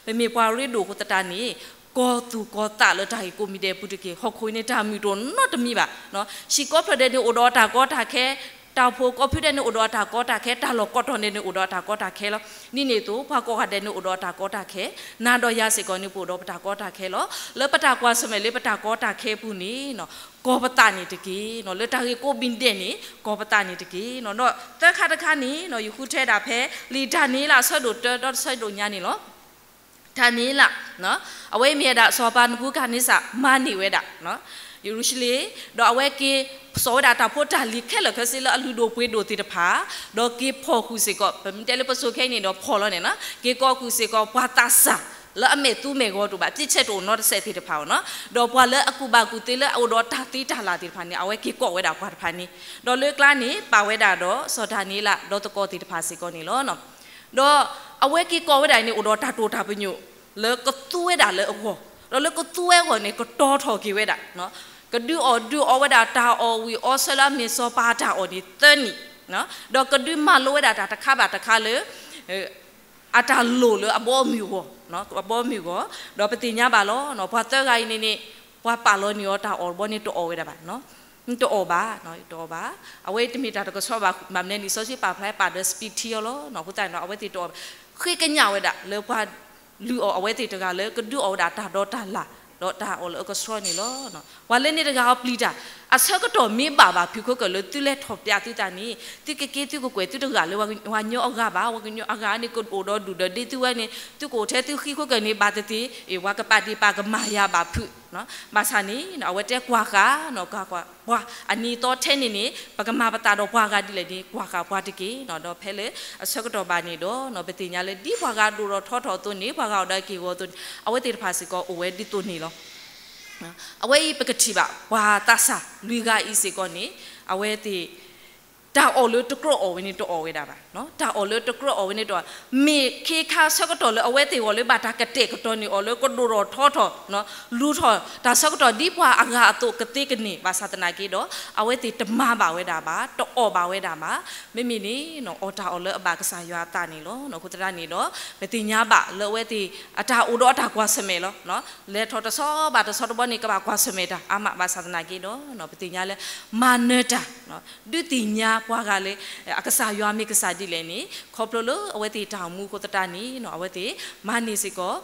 ပမ့ၢ်ပှၤရ့ဒိၣ်အဃိသတးန့ၣ် ကီၤသူၣ်ကီၤသးလၢတၢ်ဂ့ၢ်ကိးမံၤဒဲးအပူၤတက့ၢ်. ဟီၣ်ခိၣ်အံၤန့ၣ် တၢ်မုာ်တအိၣ်နီတမံၤဘၣ်. ဟံၣ်ကိးဖျၢၣ်ဒဲးန့ၣ်အိၣ်ဒီးအတၢ်ကီတၢ်ခဲ, တၢ်အိၣ်ဖှိၣ်ကိးဖုဒဲးန့ၣ်အိၣ်ဒီးအတၢ်ကီတၢ်ခဲ, တၢ်လီၢ်ကိးတီၤဒဲးန့ၣ်အိၣ်ဒီးအတၢ်ကီတၢ်ခဲလီၤ. ဒ်န့ၣ်အသိး ပှၤကိးဂၤဒဲးန့ၣ် အိၣ်ဒီးအတၢ်ကီတၢ်ခဲ, နၤဒီးယၤစ့ၢ်ကီးန့ၣ် ပအိၣ်ဒီးပတၢ်ကီတၢ်ခဲလီၤ. လၢပတၢ်ကွၢ်ဆၢၣ်မဲာ်လၢပတၢ်ကီတၢ်ခဲအပူၤန့ၣ် ကီၤပသးန့ၣ်တက့ၢ်. လၢတၢ်ဂ့ၢ်ကိးမံၤဒဲးန့ၣ် ကီၤပသးန့ၣ်တက့ၢ်. ဒီးသၢခါတခါန့ၣ် ယဃုထၢဒၣ်ဖဲ လံာ်ဒၤနံးယ့လးအဆၢဒိၣ်တၢ ဒီးတဆၢဒိၣ်ညါန့ၣ်လီၤ. ဒၤနံးယ့လး အဝဲမ့ၢ်ဝဲဒၣ်စီၤပၤနဘူၤခၣ်န့စၢ်မၤန့ၢ်ဝဲဒၣ် ယရူၤၡလ့ၣ်, ဒီးအဝဲက့ၤစိာ်ဝဲဒၣ်တၢ်ဖိတၢ်လံၤခဲလၢာ်ခဲဆ့လၢအလုၢ်ဒိၣ်ပှ့ၤဒိၣ်သ့ၣ်တဖၣ်, ဒီးက့ၤဖီၣ်ဃုာ်စ့ၢ်ကီး ပမ့ၢ်တဲလၢပစိၤခဲအံၤန့ၣ်ဒီးဖီၣ်လီၤန့ၣ်, က့ၤကိးဃုာ်စ့ၢ်ကီးပှၤသးစၢ် လၢအမဲာ်သူမဲာ်ဂီၤတအိၣ်ဘၣ် ပျံၤဆဲးတအိၣ်နီတစဲးသ့ၣ်တဖၣ်အီၤနီၤ, ဒီးပှၤလၢအကူၣ်ဘၣ်ကူၣ်သ့လၢအအိၣ်ဒီးတၢ်သံတၢ်လၢ်သ့ၣ်တဖၣ်န့ၣ် အဝဲက့ၤကိးဝဲဒၣ်ပှၤတဖၣ်န့ၣ်, ဒီးလၢကျါန့ၣ် ပာ်ဝဲဒၣ်ဒီးစီၤဒၤနံးယ့လး ဒီးသကိးသ့ၣ်တဖၣ်စ့ၢ်ကီးန့ၣ်လီၤ. ဒီးအဝဲက့ၤကိးဝဲဒၣ်န့ၣ် အိၣ်ဒီးတၢ်တိာ်တၢ်ပညိၣ် လၢကသူဝဲဒၣ်လၢအဂီၢ်, ဒီးလၢကသူဝဲအဂီၢ်န့ၣ် ကတီၤထီၣ်က့ၤဝဲဒၣ် ကဒုးအီၣ်ဒုးအီဝဲဒၣ်တၢ်အီၣ်ဝံၤအီဆၢလၢအမ့ၢ်စီၤပၤအတၢ်အီၣ်န့ၣ်သၢနံၣ်, ဒီးကဒုးမၤလိဝဲဒၣ်တၢ်တခါဘၣ်တခါလၢ အတၢ်လိၣ်လၢအဘီအမုၢ်အဂီၢ်, အဘီအမုၢ်အဂီၢ်, ဒီးပသ့ၣ်ညါဘၣ်လီၤ ပှၤသၢဂၤအံၤန့ၣ်န့ၣ် ပှၤပာ်လီၤန့ၢ်အီၤတၢ်အီၣ်တဘျီန့ၣ်တအီၣ်ဝဲဒၣ်ဘၣ်, တအီၣ်ဘၣ်, တအီၣ်ဘၣ်, အဝဲတမ့ၢ်တၢ်တကဆှီဘၣ်, ဘၣ်မနုၤလဲၣ်န့ၣ် စီဆှံပာ်ဖျါပာ်ဒီးစပံးထံအီၤလီၤ, အဃိသတးန့ၣ်ဒီး အဝဲသ့ၣ်တအီၣ်ဘၣ်, ဃ့ကညးဝဲဒၣ်လၢပှၤလုၢ်အီၣ်အဝဲသ့ၣ်တဂၤလၢကဒုးအီၣ်ဝဲဒၣ်တၢ်ဒီးတၢ်လၢ် ဒီးတၢ်အီၣ်လၢအကဆှီန့ၣ်လီၤ. ပှၤလၢန့ၣ်တဂၤအီၤပျံၤတၢ် အဆၢကတီၢ်မ့ၢ်ဘၣ်ဘၣ်ဖုးခိၣ်ကၢၢ်လၢသုလဲၤထီၣ်ပျးသုသးန့ၣ် သုကက့သုကကွဲးသုတဂၤလၢပှၤကညီအဂၤဘၣ်, ပှၤကညီအဂၤန့ၣ်ကအိၣ်ဒီးဒူၣ်ဒီးဒ့သုဝဲန့ၣ် သုကအိၣ်ထဲသုဃံခိၣ်ကၢၢ်န့ၣ် ဘၣ်သ့ၣ်သ့ၣ် ပှၤကပာ်ဒ့ၣ်ပာ်ကမၣ်ယၤဘၣ်ဖုး, ဘၣ်ဆၣ်န့ၣ် အဝဲတဲကွၢ်ဃာ် ပှၤအနံၤအသီထဲန့ၣ်န့ၣ် ပကမၤပသးဒီးပှၤဂၤဒ်လဲၣ်န့ၣ် ကွၢ်ဃာ်ပှၤတက့ၢ်. ဒီးဖဲလၢအဆၢကတီၢ်ဘၣ်န့ၣ်ဒီး ပသ့ၣ်ညါလၢဒ်ပှၤဂၤဒိၣ်ထီၣ်ထီထီၣ်အသိးန့ၣ် ပှၤဂၤအိၣ်ဒီးအက့ၢ်အဂီၤအသိးန့ၣ် အဝဲသ့ၣ်တဖၣ်စ့ၢ်ကီးအိၣ်ဝဲဒ်သိးန့ၣ်လီၤ. အဝဲအံၤပကထံၣ်ဘၣ် ပှၤသးစၢ်လွံၢ်ဂၤအံၤစ့ၢ်ကီးန့ၣ် အဝဲသ့ၣ် တၢ်အီၣ်လၢတကြၢးအီၣ်ဝဲန့ၣ်တအီၣ်ဝဲဒၣ်ဘၣ်, တၢ်အီၣ်လၢတကြၢးအီၣ်ဝဲန့ၣ်တအီၣ်, မ့ၢ်ခ့ခါဆၢကတီၢ်လၢအဝဲသ့ၣ်အဂီၢ်လၢဘၣ်တၢ်ကတဲာ်ကတီၤန့ၣ်အီၤလၢကဒိၣ်ထီၣ်ထီထီၣ် လူၤထီၣ်တၢ်ဆၢကတီၢ်ဒ်ပှၤအဂၤအသိးကသ့ကန့ၢ် ဘၣ်ဆၣ်သနာ်က့ဒီး အဝဲသ့ၣ်တမၤဘၣ်ဝဲဒၣ်ဘၣ်, တအီၣ်ဘၣ်ဝဲဒၣ်ဘၣ်. မ့မ့ၢ်န့ၣ် အီၣ်တၢ်အီၣ်လၢအဘၣ်ကစၢ်ယွၤအသးန့ၣ်လီၤ. အဃိသတးန့ၣ်ဒီး ပသ့ၣ်ညါဘၣ်လၢအဝဲသ့ၣ်အတၢ်အိၣ်ဒီးအတၢ်ကွၢ်ဆၢၣ်မဲာ်လီၤ. လဲၤထီၣ်တဆီဘၣ်တဆီတဘျီန့ၣ် ကဘၣ်ကွၢ်ဆၢၣ်မဲာ်တၢ်အါမး ဘၣ်ဆၣ်သနာ်က့ဒီး ပသ့ၣ်ညါလၢ မၤနၢၤတၢ် ဒုးသ့ၣ်ညါပှၤဂၤလၢ အကစၢ်ယွၤမ့ၢ်ကစၢ်ဒ်လဲၣ်န့ၣ် ခီဖျိလၢအဝဲသ့ၣ်တၢ်အိၣ်မူအဃိသတးန့ၣ် အဝဲသ့ၣ်မၤန့ၢ်စ့ၢ်ကီး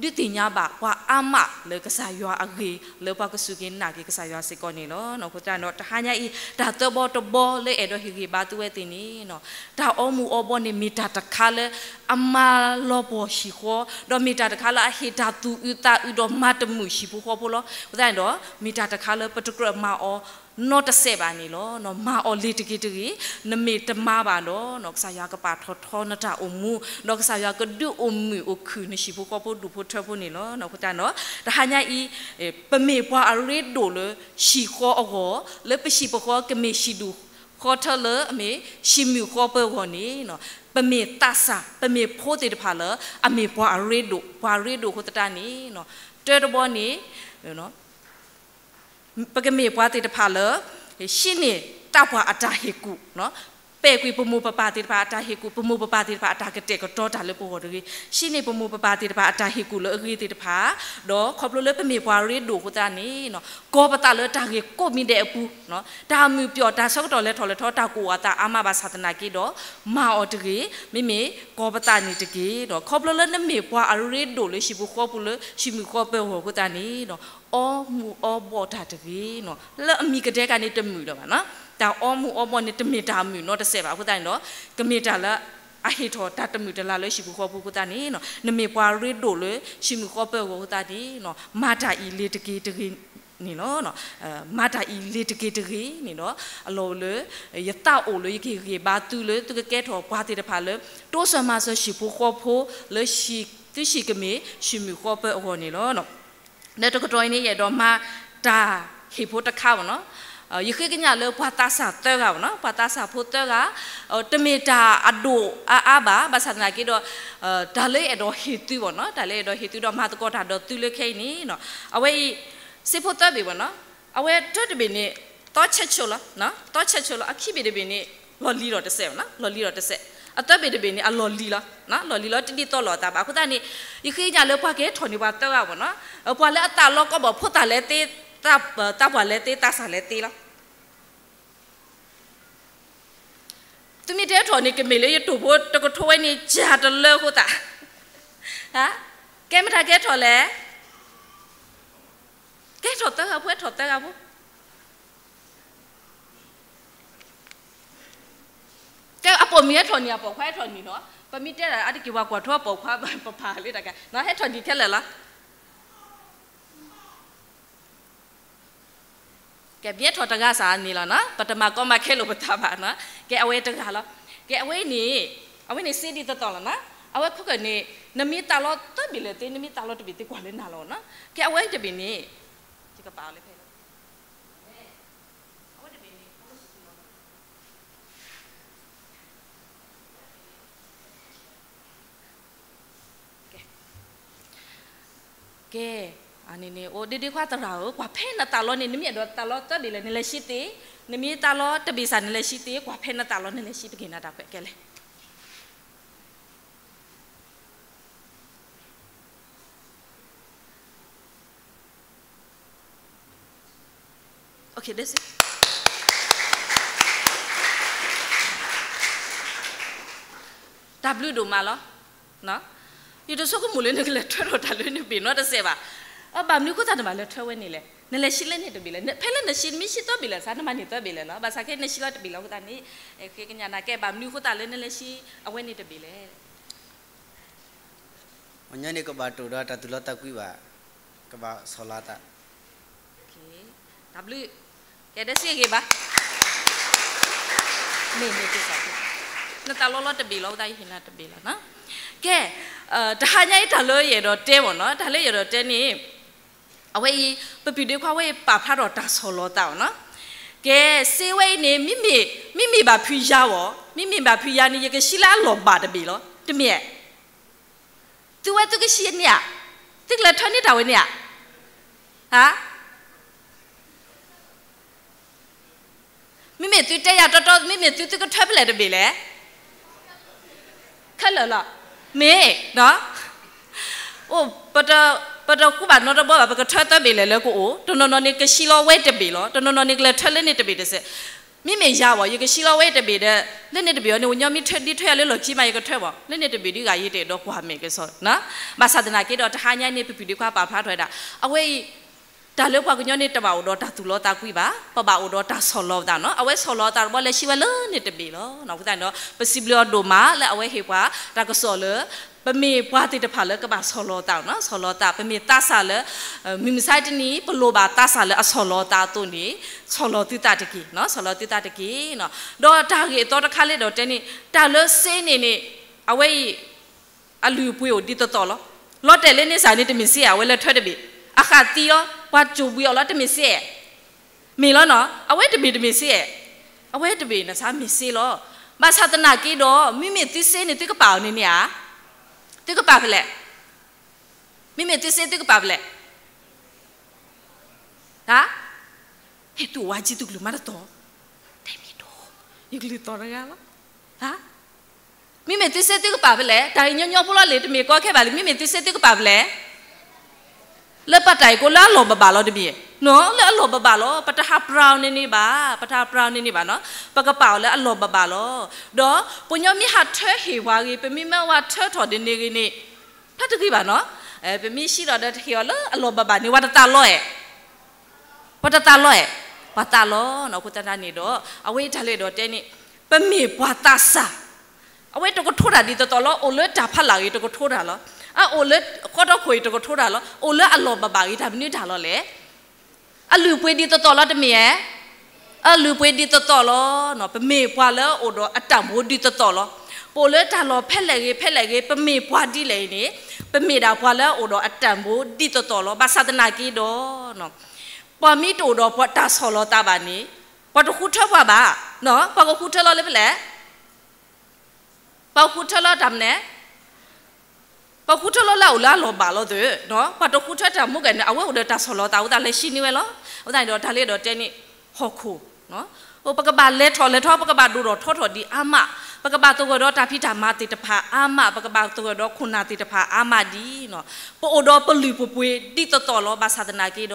ဒုးသ့ၣ်ညါဘၣ်ပှၤအါမးလၢကစၢ်ယွၤအဂ့ၢ် လၢပှၤကစူၢ်က့ၤနာ်က့ၤကစၢ်ယွၤစ့ၢ်ကီးန့ၣ်လီၤ. အဃိသတးဒီး တဟါညါအံၤ တၢ်သၢဘီတဘီလၢအဲၣ်ဒိးဟ့ၣ်ဂံၢ်ဘါသုဝဲသ့ၣ်န့ၣ် တၢ်အီမူၤအီဘီန့ၣ် မ့ၢ်တၢ်တခါလၢအမၤလီၤပှီၢ်ဟံၣ်ဃီ ဒီးမ့ၢ်တၢ်တခါလၢအဟ့ၣ်တၢ်သူၣ်အုးသးအုးဒီးမၤတမုာ်ဟံၣ်ဖိဃီဖိလီၤ. အဃိသတးန့ၣ်ဒီး မ့ၢ်တၢ်တခါလၢပတကြၢးမၤအီၤနီတစဲးဘၣ်န့ၣ်လီၤ. မၤအီၤလ့ၤတက့ၤတဂ့ၤ, နမ့ၢ်တမၤဘၣ်ဒီး ကစၢ်ယွၤကပာ်ထီၣ်ထီနတၢ်အိၣ်မူ, ဒီးကစၢ်ယွၤကဒုးအိၣ်မုာ်အိၣ်ခုၣ်နဟံၣ်ဖိဃီဖိဒူၣ်ဖိထၢဖိန့ၣ်လီၤ. အဃိသတးဒီး တဟါညါအံၤ ပမ့ၢ်ပှၤအရ့ဒိၣ်လၢဟံၣ်ဃီအဂီၢ်, လၢပဟံၣ်ပဃီကမ့ၢ်ဟံၣ်ဒူၣ်ဃီထၢလၢအမ့ၢ် ဟံၣ်မုၣ်ဃီပၢၤအဂီၢ်န့ၣ် ပမ့ၢ်သးစၢ်, ပမ့ၢ်ဖိသ့ၣ်တဖၣ်လၢ အမ့ၢ်ပှၤအရ့ဒိၣ်, ပှၤအရ့ဒိၣ်အဃိသတးန့ၣ် တၢတဘီန့ၣ် ပကမ့ၢ်ပှၤသ့ၣ်တဖၣ်လၢ ဟံးန့ၢ်တၢ်ပှၤအတၢ်ဟ့ၣ်ကူၣ်, ပဲာ်ကွံာ်ပမိၢ်ပပၢ်သ့ၣ်တဖၣ်အတၢ်ဟ့ၣ်ကူၣ်, ပမိၢ်ပပၢ်သ့ၣ်တဖၣ်အတၢ်ကတဲာ်ကတီၤတၢ်လၢပဂီၢ်တဂ့ၤ, ဟံးန့ၢ်ပမိၢ်ပပၢ်သ့ၣ်တဖၣ်အတၢ်ဟ့ၣ်ကူၣ်လၢအဂ့ၤသ့ၣ်တဖၣ်, ဒီးခီဖျိလၢပမ့ၢ်ပှၤရ့ဒိၣ်အဃိသတးန့ၣ် ကီၤပသးလၢတၢ်ဂ့ၢ်ကိးမံၤဒဲးအပူၤ, တၢ်မုာ်ပျီၣ်တၢ်ဆၢကတီၢ်လဲၤထီၣ်လဲၤထီ တၢ်ကအိၣ်အသးအါမးဘၣ်ဆၣ်သနာ်က့ဒီး မၤအီၤတဂ့ၤ, မ့မ့ၢ်ကီၤပသးန့ၣ်တက့ၢ်. ဒီးခီဖျိလၢနမ့ၢ်ပှၤအရ့ဒိၣ်လၢဟံၣ်ဖိဃီဖိလၢ ဟံၣ်မုၣ်ဃီပၢၤအဂီၢ်အဃိသတးန့ၣ် အီမူၤအီဘီၣ်တၢ်တဂ့ၤ, လၢအမံၤကဒဲကန့ၣ်တမုာ်လၢၤဘၣ်. တၢ်အီမူၤအီဘီၣ်န့ၣ် တမ့ၢ်တၢ်မုာ်နီတစဲးဘၣ်အဃိသတးန့ၣ်ဒီး ကမ့ၢ်တၢ်လၢအဟ့ၣ်ထီၣ်တၢ်တမုာ်တလၤလၢဟံၣ်ဖိဃီဖိအဃိသတးန့ၣ် နမ့ၢ်ပှၤရ့ဒိၣ်လၢဟံၣ်မုၣ်ဃီပၢၤအဂီၢ်အဃိသတးန့ၣ် မၤတၢ်အံၤလ့ၤတက့ၤတဂ့ၤန့ၣ်လီၤ. မၤတၢ်အံၤလ့ၤတက့ၤတဂ့ၤန့ၣ်ဒီး အလီၢ်အိၣ်လၢ ယသးအိၣ်လၢယကဟ့ၣ်ဂံၢ်ဘါသုလၢသုကကဲထီၣ်ပှၤသ့ၣ်တဖၣ်လၢ တိစၢၤမၤစၢၤဟံၣ်ဖိဃီဖိလၢ သုဟံၣ်ကမ့ၢ် ဟံၣ်မုၣ်ဃီပၢၤအဂီၢ်န့ၣ်လီၤ. လၢတကတီၢ်အံၤန့ၣ် ယအဲၣ်ဒိးမၤတၢ်ဟ့ၣ်ဖိတခါဘၣ်နီၤ. ယဃ့ကညးလၢပှၤသးစၢ်သၢဂၤဘၣ်နီၤ, ပှၤသးစၢ်ဖိသၢဂၤ တမ့ၢ်တၢ်အဒိၣ်အါအါဘၣ်, ဘၣ်ဆၣ်သနာ်က့ဒီး တၢ်လၢအဲၣ်ဒိးဟ့ၣ်သုဘၣ်နီၤ, တၢ်လၢအဲၣ်ဒိးဟ့ၣ်သုဒီးမၤသကိးတၢ်ဒီးသုလၢခဲအံၤန့ၣ် အဝဲအံၤ စ့ဖိသၢဘ့ၣ်ဘၣ်နီၤ, အဝဲတၢတဘ့ၣ်န့ၣ် သီဆဲးဆိးလီၤ, သီဆဲးဆိးလီၤ, အခံဘ့ၣ်တဘ့ၣ်န့ၣ် လီၢ်လံၤဒီးတစဲးဘၣ်နီၤ, လီၢ်လံၤဒီးတစဲး, အသၢဘ့ၣ်တဘ့ၣ်န့ၣ် အလီၢ်လံၤလီၤ, လီၢ်လံၤလီၤ တဒ်သိးလိာ်အသးဘၣ်. အဃိသတးန့ၣ် ယဃ့ကညးလၢပှၤကဟဲထီၣ်န့ၢ်ပှၤသၢဂၤဘၣ်နီၤ, ပှၤလၢအသးလီၤကီဘၣ် ဖိသၣ်လဲၤသ့, သးပှၢ်လဲၤသ့ သးစၢ်လဲၤသ့လီၤ. သုမ့ၢ်တဟဲထီၣ်န့ၣ် ကမ့ၢ်လၢယတိၢ်ဖိတကထိဝဲန့ၣ် ကၢ်တလၢအဃိသတး, ကဲမတၤကဟဲထီၣ်လဲၣ်, ကဟဲထီၣ်သၢဂၤဖိ ဟဲထီၣ်သၢဂၤဖိ ကဲအပိာ်မုၣ်ဟဲထီၣ်န့ၢ် အပိာ်ခွါဟဲထီၣ်န့ၢ်နီၤ, ပမ့ၢ်တဲဒၣ်အါတက့ၢ် ပှၤကွၢ်ထွဲအပိာ်ခွါပပာ်လၢတၢ်ကါ, ဟဲထီၣ်န့ၢ်ခဲလၢာ်လီၤ. ကဲ မ့ၢ်ဟဲထီၣ်တဂၤစ့ၢ်န့ၣ်လီၤနီၤ, ပတမၤကီမၤခဲလိာ်ပသးဘၣ်နီၤ. ကဲ အဝဲတဂၤလီၤ. ကဲ အဝဲန့ၣ်, အဝဲန့ၣ်စ့ဒ်သိးသိးလီၤနီၤ. အဝဲခိၣ်ကၢၢ်န့ၣ် နမ့ၢ်သးလီသၢဘ့ၣ်လဲၤသ့, နမ့ၢ်သးလီတဘ့ၣ်သ့ ကွၢ်လၢနၤလီၤနီၤ. ကဲ အဝဲတဘ့ၣ်န့ၣ် ယကပာ်အီၤလၢဖဲလီၤ. အဝဲတဘ့ၣ်န့ၣ် ကဲ, ကဲ, အန့ၣ်န့ၣ် အိၣ်ဒ့ဒ့ခွါသရၣ်ဧၢ, ကွၢ်ဖဲနသးလီန့ၣ် နမ့ၢ်အဲၣ်ဒိးသးလီသၢဘ့ၣ်လဲၣ် နလဲၤဆံသ့, နမ့ၢ်သးလီတဘ့ၣ်စ့ၢ် နလဲၤဆံသ့, ကွၢ်ဖဲနသးလီ နလဲၤဆံပက့ၤနၤတၢ်ခွဲးကဲလဲၣ်. Okay, that's it. တၢ်ဘျုးဒိၣ်မးလီၤ. ယတဆိကမိၣ်လၢနကလဲၤထွဲထီၣ်တၢ်လၢနဘ့ၣ်နီတစဲးဘၣ်. အဘၣ်မနုၤအဃိသတးနဘၣ်လဲၤထွဲဝဲန့ၣ်လဲၣ်. နလဲၤဆှံလၢန့ၣ်တဘ့ၣ်လဲၣ်, ဖဲလၢနဆှံ နမ့ၢ်ဆှံသၢဘ့ၣ်လဲၣ်စ့ၢ် နမၤန့ၢ်သၢဘ့ၣ်လဲၣ်လီၤ. ဘၣ်ဆၣ်ခဲအံၤနဆှံလီၤတဘ့ၣ်လီၤအဃိသတးန့ၣ် ဃ့ကညးနၤကဲ ဘၣ်မနုၤအဃိသတးလၢနလဲၤဆှံအဝဲန့ၣ်တဘ့ၣ်လဲၣ်. အညီန့ၣ်ကဘၣ်တအိၣ်ဒီးတၢ်သူၣ်လီသးကွံဘၣ်, ကဘၣ်ဆီၣ်လီၤသး. တၢ်ဘျုး, ကဲဒဲစ့ဂ့ၤဘၣ်. မ့ၢ်မ့ၢ်ကစၢ်, နသးလီလီၤတဘ့ၣ်လီၤ အဃိသတးယဟ့ၣ်နၤတဘ့ၣ်လီၤ. ကဲ, တဟါညါအံၤတၢ်လၢယအဲၣ်ဒိးတဲမ့ၢ်နီၤ, တၢ်လၢယအဲၣ်ဒိးတဲန့ၣ် အဝဲအံၤ ပပုၢ်ဒ့ခွါဝဲအံၤပာ်ဖျါထီၣ်တၢ်ဆီၣ်လီၤသးအီၤနီၤ. ကဲ, စ့ဝဲအံၤန့ၣ် မ့မ့ၢ်, မ့မ့ၢ်ဘၣ်ဖုးယၤအီၤ, မ့မ့ၢ်ဘၣ်ဖုးယၤန့ၣ် ယကဆှံလၢအလီၢ်ဘၣ်တဘ့ၣ်လီၤ. တမ့ၢ်ဧါ. သုဝဲသုကဆှံန့ၣ်ဧါ, သုကလဲၤထၢန့ၢ်တၢ်ဝဲန့ၣ်ဧါ. ဟါ မ့မ့ၢ်သုတဲယၤတီတီ, မ့မ့ၢ်သုသုကထၢဖဲလဲၣ်တဘ့ၣ်လဲၣ်. ခဲလၢာ်လီၤ. မ့ၢ်, အိၣ်, ပတဃုဘၣ်နီတဘီဘၣ်, ပကထၢသၢဘ့ၣ်လဲၣ်လၢကအိၣ်, တနီၤနီၤန့ၣ်ကဆှံလီၤဝဲတဘ့ၣ်လီၤ, တနီၤနီၤန့ၣ်ကလဲၤထၢလၢန့ၣ်တဘ့ၣ်တစဲး. မ့မ့ၢ်ယၤအီၤ ယကဆှံလီၤဝဲတဘ့ၣ်ဒီး လၢန့ၣ်တဘ့ၣ်အီၤန့ၣ် ဝညီမ့ၢ်ထၢဒ်ထၢယၤလၢလီၢ်ခံမး ယကထၢဘၣ်, လၢန့ၣ်တဘ့ၣ်ဒ်ဂၤယတအဲၣ်ဒိးကွၢ် မ့ၢ်ကစီ, ဘၣ်ဆၣ်သနာ်က့ဒီး တဟါညါန့ၣ် ပပုၢ်ဒ့ခွါပာ်ဖျါထီၣ်ဝဲဒၣ်, အဝဲအံၤ တၢ်လၢပှၤကညီန့ၣ် တဘၣ်အိၣ်ဒီးတၢ်သူၣ်လီသးကွံဘၣ်, ပဘၣ်အိၣ်ဒီးတၢ်ဆီၣ်လီၤသးနီၤ, အဝဲဆီၣ်လီၤသးတဘျီလဲၤဆှံဝဲလၢန့ၣ်တဘ့ၣ်လီၤ. အဃိသတးန့ၣ်ဒီး ပစံးဘျုးအီၤဒိၣ်မးလၢအဝဲဟ့ၣ်ပှၤ တၢ်ကစီၣ်လၢ ပမ့ၢ်ပှၤသ့ၣ်တဖၣ်လၢကဘၣ်ဆီၣ်လီၤသးနီၤ, ဆီၣ်လီၤသး, ပမ့ၢ်သးစၢ်လၢ မုၢ်မဆါတနံၤ ပလိၣ်ဘၣ်သးစၢ်လၢအဆီၣ်လီၤသးအသိးန့ၣ် ဆီၣ်လီၤသုသးတက့ၢ်, ဆီၣ်လီၤသုသးတက့ၢ်. ဒီးတၢ်ဂ့ၢ်အသီတခါလၢဒီးတဲန့ၣ် တၢ်လၢစ့န့ၣ်န့ၣ် အဝဲအံၤ အလုၢ်အပှ့ၤအိၣ်ဒ်သိးသိးလီၤ. လီၤတဲာ်လၢန့ၣ်စ့န့ၣ် တမ့ၢ်စ့ဧါ, အဝဲလၢထၢတဘ့ၣ်, အဃၣ်သံလီၤ, ပှၤစိာ်ဘှံးအီၤလီၤ, တမ့ၢ်စ့ဧါ. မ့ၢ်လီၤနီၤ, အဝဲတဘ့ၣ်တမ့ၢ်စ့ဧါ, အဝဲတဘ့ၣ်နစ့မ့ၢ်စ့လီၤ. ဘၣ်ဆၣ်သနာ်က့ဒီး မ့မ့ၢ်သုစ့န့ၣ် သုကပာ်အီၤန့ၣ်န့ၣ်ဧါ, သုကပာ်ဖဲလဲၣ်, မ့မ့ၢ်သုစ့သုကပာ်ဖဲလဲၣ်. ဟါ, ဟဲသုဝါကံသုကလုၢ်မၤတတီၤ, တဲမ့ၢ်ဒီး ယကလုၢ်သီၣ်တဂၤလီၤ. ဟါ, မ့မ့ၢ်သုစ့သုကပာ်ဖဲလဲၣ်, တၢ်အံၤညီညီဖိလီၤလံၤတမ့ၢ်ကီခဲဘၣ်လံ, မ့မ့ၢ်သုစ့သုကပာ်ဖဲလဲၣ်. လၢပတၢ်အံၤကိးလၢအလီၢ်ဘၣ်ဘၣ်လီၤတမ့ၢ်, လၢအလီၢ်ဘၣ်ဘၣ်လီၤ, ပတဟး brown န့ၣ်န့ၣ်ဘၣ်, ပတဟး brown န့ၣ်န့ၣ်ဘၣ်နီၤ, ပကပာ်အီၤလၢအလီၢ်ဘၣ်ဘၣ်လီၤ. ဒီးပညီမ့ၢ်ဟးထၢဟ့ၣ်ပှၤဂ့ၤ, ပမ့ၢ်မၢဝဲထၢထီၣ်ဒ်န့ၣ်ဂ့ၤန့ၣ် ဖျါတဂ့ၤဘၣ်နီၤ, ပမ့ၢ်ဆှံဒီးဒီးတဟ့ၣ်အီၤလၢအလီၢ်ဘၣ်ဘၣ်န့ၣ် ပှၤတသးလီၤဧါ, ပှၤတသးလီၤဧါ, ပှၤသးလီၤနီၤ. အဃိသတးန့ၣ်ဒီး အဝဲတၢ်လၢအဲၣ်ဒိးတဲန့ၣ် ပမ့ၢ်ပှၤသးစၢ်, အဝဲတကထိတၢ်ဒ်သိးသိးလီၤ, အိၣ်လၢတၢ်ဖးလၢ်ဂ့ၤတကထိတၢ်လီၤ, အအိၣ်လၢဃီထီခိၣ်အံၤတကထိတၢ်လီၤ, အိၣ်လၢအလီၢ်ဘၣ်ဘၣ်ဂ့ၤ တၢ်မနုၤတၢ်လီၤလဲၣ်. အလုၢ်အပှ့ၤဒ်သိးသိးလီၤတမ့ၢ်ဧါ, အလုၢ်အပှ့ၤဒ်သိးသိးလီၤ. ပမ့ၢ်ပှၤလၢအအိၣ်ဒီးအတၢ်မူဒ်သိးသိးလီၤ. ပအိၣ်လၢတၢ်လီၢ်ဖဲလဲၣ်ဂ့ၤဖဲလဲၣ်ဂ့ၤ, ပမ့ၢ်ပှၤဒ်လဲၣ်အံၤန့ၣ် ပမ့ၢ်ဒၣ်ပှၤလၢအအိၣ်ဒီးအတၢ်မူဒ်သိးသိးလီၤ. ဘၣ်ဆၣ်သနာ်က့ဒီး ပှၤမ့ၢ်တအိၣ်ဒီးပှၤတၢ်ဆီၣ်လီၤသးဘၣ်န့ၣ် ပှၤတဃုထၢပှၤဘၣ်, ပှၤကဃုထၢလီၤလၢဖဲလဲၣ်, ပှၤဃုထၢလီၤတၢ်မနုၤလဲၣ်, ပှၤဃုထၢလီၤလၢအအိၣ်လၢအလီၢ်ဘၣ်လီၤသ့, ပှၤတဃုထၢတၢ်မူကဲန့ၣ် အဝဲအိၣ်ဒီးတၢ်ဆီၣ်လီၤသးအဃိသတးလဲၤဆှံန့ၢ်ဝဲလီၤ. အဃိသတးန့ၣ်ဒီးတၢ်လၢအဲၣ်ဒိးတဲန့ၣ် ဟီၣ်ခိၣ် ပကဘၣ်လဲၤထီၣ်လဲၤထီ ပကဘၣ်ဒိၣ်ထီၣ်ထီထီၣ်ဒံးအါမး, ပကဘၣ်သဂၢၢ်ဒီးတၢ်ဖံးတၢ်မၤသ့ၣ်တဖၣ်အါမး, ပကဘၣ်သဂၢၢ်ဒီးခိၣ်နၢ်သ့ၣ်တဖၣ်အါမးဒံး, ပအိၣ်ဒီးပလုၢ်ပပှ့ၤဒ်သိးသိးလီၤ. ဘၣ်ဆၣ်သနာ်က့ဒီး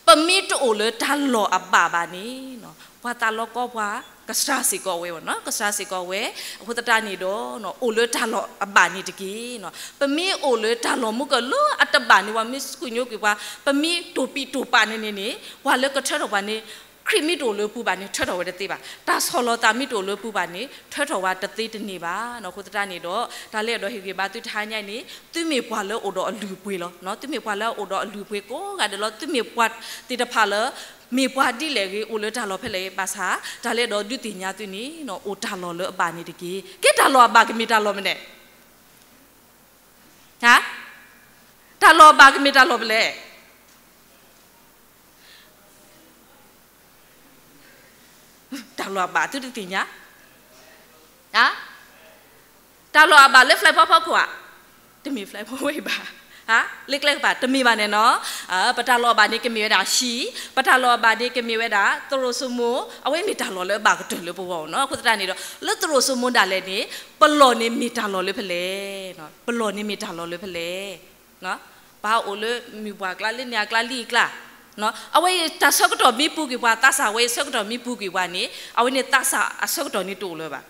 ပမ့ၢ်တအိၣ်လၢတၢ်လီၢ်အဘၣ်ဘၣ်န့ၣ် ပှၤသးလီကီပှၤ ကစၢ်စ့ၢ်ကီးဝဲ, ကစၢ်စ့ၢ်ကီးဝဲ. အဃိသတးန့ၣ်ဒီး အိၣ်လၢတၢ်လီၢ်အဘၣ်န့ၣ်တက့ၢ်. ပမ့ၢ်အိၣ်လၢတၢ်လီၢ်မူကလၢအတဘၣ်န့ၣ် ပှၤမ့ၢ်စူၢ်က့ၤညိကွံာ်ပှၤ, ပမ့ၢ်တိာ်ပံးတိာ်ပာ်န့ၣ်န့ၣ်န့ၣ် ပှၤလၢကထၢထီၣ်ပှၤန့ၣ် ခရံာ်မ့ၢ်တအိၣ်လၢပူၤဘၣ်န့ၣ် ထၢထီၣ်ဝဲတသ့ဘၣ်. တၢ်ဆီၣ်လီၤသးမ့ၢ်တအိၣ်လၢပူၤဘၣ်န့ၣ် ထၢထီၣ်ဝဲတသ့တန့ၢ်ဘၣ်. အဃိသတးန့ၣ်ဒီး တၢ်လၢအဲၣ်ဒိးဟ့ၣ်ဂံၢ်ဘါသုတဟါညါအံၤန့ၣ် သုမ့ၢ်ပှၤလၢအိၣ်ဒီးအလုၢ်အပှ့ၤလီၤ. သုမ့ၢ်ပှၤလၢအိၣ်ဒီးအလုၢ်အပှ့ၤကိးဂၤဒဲးလီၤ. သုမ့ၢ်ပှၤသ့ၣ်တဖၣ်လၢ မ့ၢ်ပှၤဒ်လဲၣ်ဂ့ၤ အိၣ်လၢတၢ်လီၢ်ဖဲလဲၣ်ဂ့ၤ ဘၣ်ဆၣ် တၢ်လၢအဲၣ်ဒိးဒုးသ့ၣ်ညါသုန့ၣ် အိၣ်တၢ်လီၢ်လၢအဘၣ်န့ၣ်တက့ၢ်. ကဲတၢ်လီၢ်အဘၣ်ကမ့ၢ်တၢ်လီၢ်မနုၤလဲၣ်. ဟါ, တၢ်လီၢ်အဘၣ်ကမ့ၢ်တၢ်လီၢ်ဖဲလဲၣ်. တၢ်လီၢ်အဘၣ်သုတသ့ၣ်ညါ. တၢ်လီၢ်အဘၣ်လၢ fly ဖီဖီခိၣ်ဧါ. တမ့ၢ် fly ဖီဖီဝဲဘၣ်. လၢကျဲကပၤ တမ့ၢ်ဘၣ်န့ၣ်နီၤ. ပတၢ်လီၢ်အဘၣ်န့ၣ်ကမ့ၢ်ဝဲဒၣ်ဟံၣ်, ပတၢ်လီၢ်အဘၣ်န့ၣ်ကမ့ၢ်ဝဲဒၣ် သရိာ်စိမိၤ, အဝဲမ့ၢ်တၢ်လီၢ်လၢအဘၣ်ကတၢၢ်လၢပဂီၢ်နီၤ. အဃိသတးန့ၣ်ဒီး လၢသရိာ်စိမိၤဒၣ်လဲာ်န့ၣ် ပလီၢ်န့ၣ်မ့ၢ်တၢ်လီၢ်လၢဖဲလဲၣ်. ပလီၢ်န့ၣ်မ့ၢ်တၢ်လီၢ်လၢဖဲလဲၣ်. ပအိၣ်လၢမုၢ်ပှၢ်ကျါ လၢန့ၣ်အကျါ လံအကျါ, အဝဲအံၤတၢ်ဆၢကတီၢ်မ့ၢ်ပူၤကွံာ်ပှၤ သးစၢ်ဝဲအံၤဆၢကတီၢ်မ့ၢ်ပူၤကွံာ်ပှၤန့ၣ် အဝဲန့ၣ်သးစၢ်အဆၢကတီၢ်န့ၣ်တအိၣ်လၢၤဘၣ်.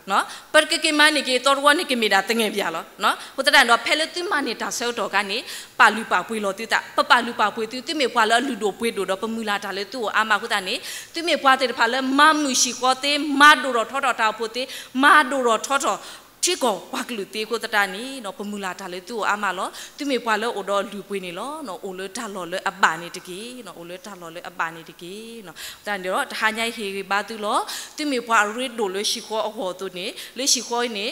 ပကက့ၤမၤန့ၢ်က့ၤသီတဝီန့ၣ် ကမ့ၢ်ဒၣ်သငဲၣ်ပၠၣ်လီၤ. အဃိသတးန့ၣ်ဒီး ဖဲလၢသုမၤန့ၢ်တၢ်ဆၢကတီၢ်အခါန့ၣ် ပာ်လုၢ်ပာ်ပှ့ၤလီၤသုသး, ပပာ်လုၢ်ပာ်ပှ့ၤသု, သုမ့ၢ်ပှၤလၢအလုၢ်ဒိၣ်ပှ့ၤဒိၣ်ဒီးပမုၢ်လၢ်တၢ်လၢသုအိၣ်အါမးအဃိသတးန့ၣ် သုမ့ၢ်ပှၤသ့ၣ်တဖၣ်လၢမၤမုာ်ဟံၣ်ဃီသ့, မၤဒိၣ်ထီၣ်ထီထီၣ်တၢ်အိၣ်ဖှိၣ်သ့, မၤဒိၣ်ထီၣ်ထီထီၣ် ထံကီၢ်ပှၤကလုာ်သ့အဃိသတးန့ၣ် ပမုၢ်လၢ်တၢ်လၢသုအိၣ်အါမးလီၤ. သုမ့ၢ်ပှၤလၢအိၣ်ဒီးအလုၢ်အပှ့ၤန့ၣ်လီၤ. အိၣ်လၢတၢ်လီၢ်လၢအဘၣ်န့ၣ်တက့ၢ်. အိၣ်လၢတၢ်လီၢ်လၢအဘၣ်န့ၣ်တက့ၢ်. သတးန့ၣ်ဒီး တဟါညါအံၤဟ့ၣ်ဂံၢ်ဘါသုလီၤ. သုမ့ၢ်ပှၤအရ့ဒိၣ်လၢဟံၣ်ဃီအဂီၢ်အသိးန့ၣ် လၢ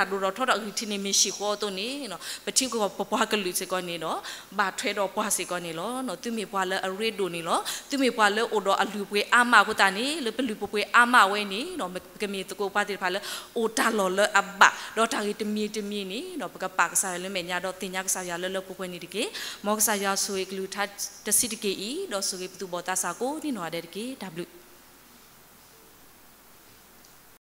ဟံၣ်ဃီအံၤန့ၣ် ဘၣ်ထွဲဒီးတၢ်အိၣ်ဖှိၣ်, ဒီးတၢ်အိၣ်ဖှိၣ်တၢ်ဒိၣ်ထီၣ်ထီထီၣ်အဂံၢ်ထံးန့ၣ်မ့ၢ်ဟံၣ်ဃီအသိးန့ၣ် ပထံကီၢ်ပပှၤကလုာ်စ့ၢ်ကီးန့ၣ်ဒီး ဘၣ်ထွဲဒီးပှၤစ့ၢ်ကီးန့ၣ်လီၤ. သုမ့ၢ်ပှၤလၢအရ့ဒိၣ်န့ၣ်လီၤ. သုမ့ၢ်ပှၤလၢအိၣ်ဒီးအလုၢ်အပှ့ၤအါမးအဃိသတးန့ၣ် လၢပလုၢ်ပပှ့ၤအါမးဝဲန့ၣ် ပကမ့ၢ်သကိးပှၤသ့ၣ်တဖၣ်လၢ အိၣ်တၢ်လီၢ်လၢအဘၣ်, ဒီးတၢ်ဂ့ၢ်တမံၤတမံၤန့ၣ် ပကပာ်ကစၢ်ယွၤလၢမဲာ်ညါဒီးသ့ၣ်ညါကစၢ်ယွၤလၢလၢပှဲၤပှဲၤန့ၣ်တက့ၢ်. မ်ကစၢ်ယွၤဆိၣ်ဂ့ၤကလုၢ်ကထါတဆံးတက့ၢ်အံၤ ဒီးဆိၣ်ဂ့ၤပသူၣ်ဘီၣ်သးစၢ်ကိးနီၢ်ဂၤဒဲးတက့ၢ်. တၢ်ဘျုး